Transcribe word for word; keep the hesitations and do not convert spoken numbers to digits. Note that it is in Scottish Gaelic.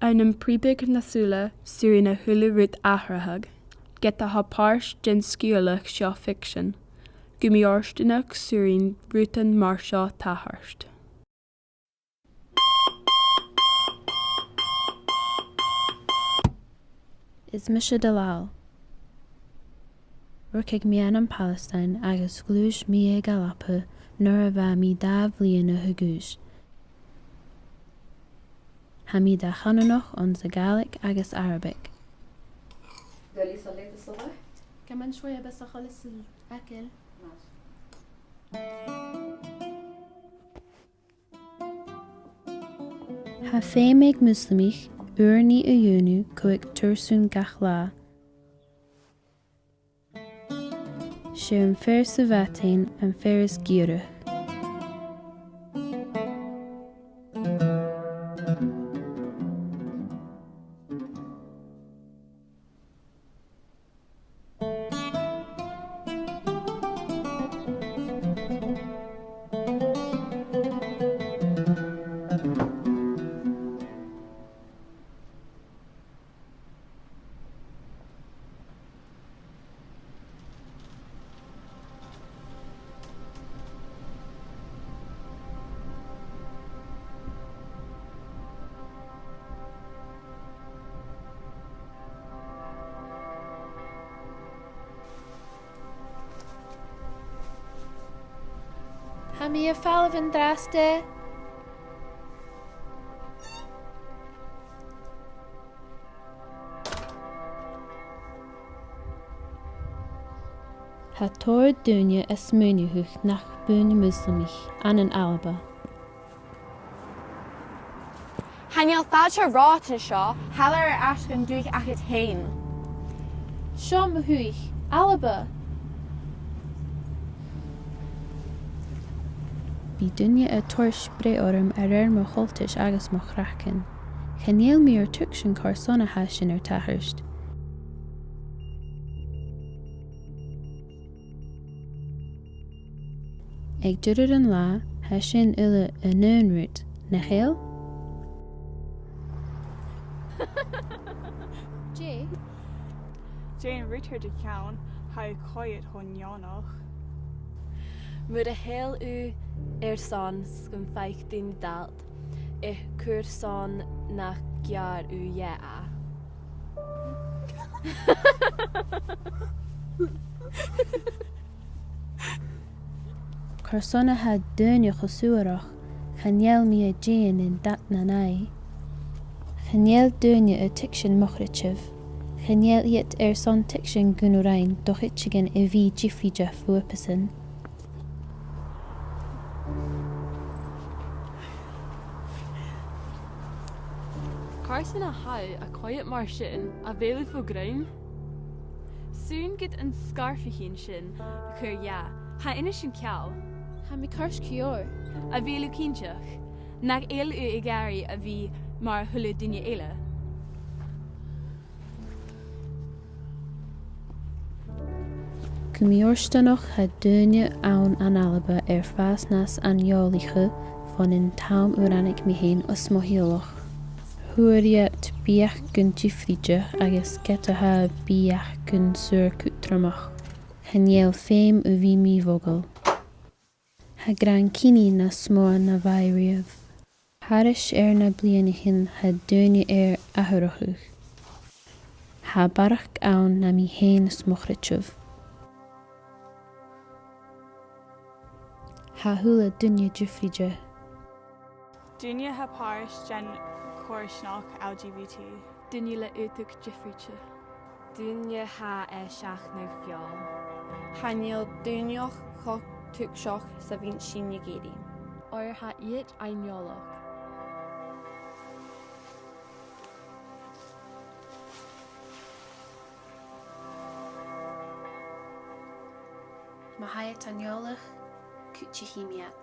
Ann am priobadh na sùla, 's urrainn a h-uile rud atharrachadh, ged a tha pàirt den sgeulachd seo ficsean, gum bi fhortanach 's urrainn rudan mar seo tachairt. Is mise Dalal. Rugadh mi ann am Palestine agus ghluais mi gu Alba nuair a bha mi dà bhliadhna a dh'aois. Tha mi dà-chànanach anns a' Ghàidhlig agus Arabic. Gamain shwi bas a cholas akil. Tha feum aig Muslamaich ùrnaigh a dhèanamh còig tursan gach latha. 'S e am fear sa mhadainn am fear as giorra. Tha mi a' falbh an-dràsta. Tha tòrr dhaoine a' smaoineachadh nach buin Muslamaich ann an Alba. Chan eil fàilte romhad an seo, thalla air ais dhan dùthaich agad fhèin. Seo mo dhùthaich, Alba. Bidh daoine a' toirt breith orm a rèir mo choltais agus mo chraiceann. Chan eil mi air tuigsinn carson a tha sin air tachairt. Aig deireadh an latha, tha sin uile an aon rud, nach eil? Dè? Dèan rud air do cheann, tha thu a' coimhead cho neònach. Mura h-eil thu airson 's gum faic duine d' fhalt, eh, carson nach geàrr thu dheth e? Carson a tha daoine cho suarach, chan eil mi a' dèanamh dad nan aghaidh. Chan eil daoine a' tuigsinn mo chreideamh. Chan eil iad airson tuigsinn gun urrainn do chuideigin a bhith diofraichte bhuapasan. Carson a tha thu a' coimhead mar sin, a bheil thu fo ghruaim? Sùn gad an sgarfaichean sin a chur dheth, tha e nas fheàrr. Tha mi ceart gu leòr. A bheil thu cinnteach nach eil thu ag iarraidh a bhith mar a h-uile duine eile? Gu mì-fhortanach, tha daoine ann an Alba air fàs nas aineolaiche bhon an t-àm a ràinig mi fhèin os mo theaghlach. Fhuair iad beachdan diofraichte agus ged a tha beachdan saor cudromach, chan eil feum a bhith mì-mhodhail. Tha gràin-cinnidh nas motha na bha e riamh. Thairis air na bliadhnaichean, tha daoine air atharrachadh. Tha barrachd ann na mi fhèin 's mo chreideamh. Tha a h-uile duine diofraichte. Duine a tha pàirt den choimhearsnachd L G B T. Duine le aodach diofraichte. Duine a tha a' seachnadh feòil. Chan eil daoine cho tuigseach 's a bhios sinn ag iarraidh. Oir tha iad aineolach. Ma tha iad aineolach, cuidichidh mi iad.